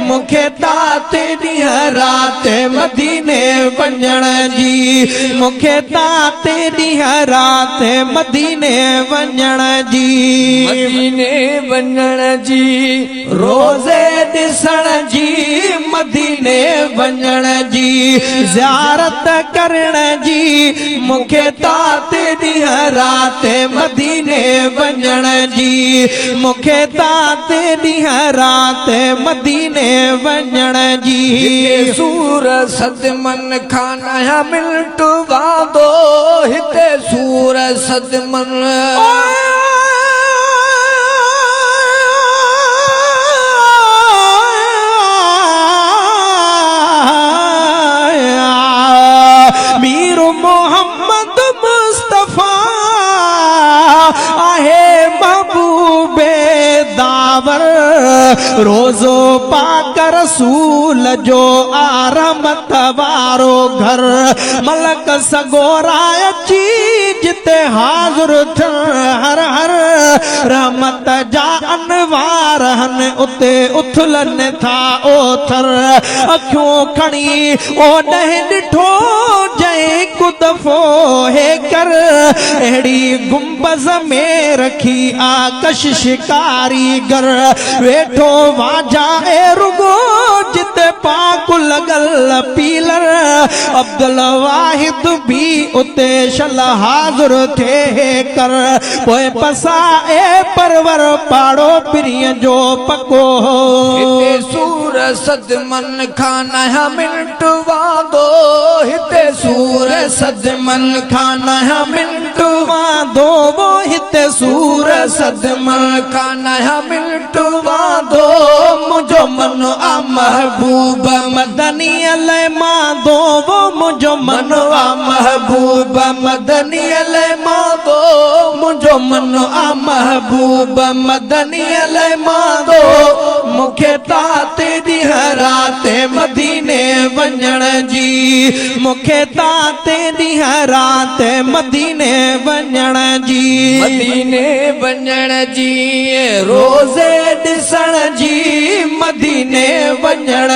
مون کي تات ڏينهن رات مديني وڃڻ جي، مون کي تات ڏينهن رات مديني وڃڻ جي. مديني وڃڻ جي، روزي ڏسڻ جي، مديني وڃڻ جي، زيارت ڪرڻ جي، مون کي تات ڏينهن رات مديني وڃڻ جي، مون کي تات ڏينهن رات مديني وڃڻ جي. هتي سور صدمن کان ناهيان منٽ واندو، هتي سور صدمن. مير محمد مصطفيٰ آهي محبوب داور، روضو پاڪ رسول جو آ رحمت وارو گهر، ملڪ سڳورا اچي جتي حاضر ٿين هر هر، رحمت جا انوار هن اتي اٿلن ٿا اوٿر، اکيون کڻي اوڏهن ڏٺو جنهن هڪ دفعو هيڪر، اهڙي گنبذ ۾ رکي آ ڪشش ڪاريگر، ويٺو واجهائي رڳو جتي پاڪ لڳل پيلر، عبدالواحد به اتي شل حاضر ٿئي هيڪر، پوء پسائي پرور پاڙو پرينء جو پڪو هو. هتي سور صدمن کان ناهيان منٽ واندو، هتي سور صدمن کان ناهيان منٽ واندو، هتي سور صدمن کان ناهيان منٽ واندو، منهنجو من آ محبوب مدنيء لئه ماندو، منهنجو من آ محبوب مدنيء لئه ماندو، منهنجو من آ محبوب مدنيء لئه ماندو، مون کي تات ڏينهن رات مديني وڃڻ جي، مون کي تات ڏينهن رات مديني وڃڻ جي. مديني وڃڻ جي، روزي ڏسڻ جي، مديني وڃڻ.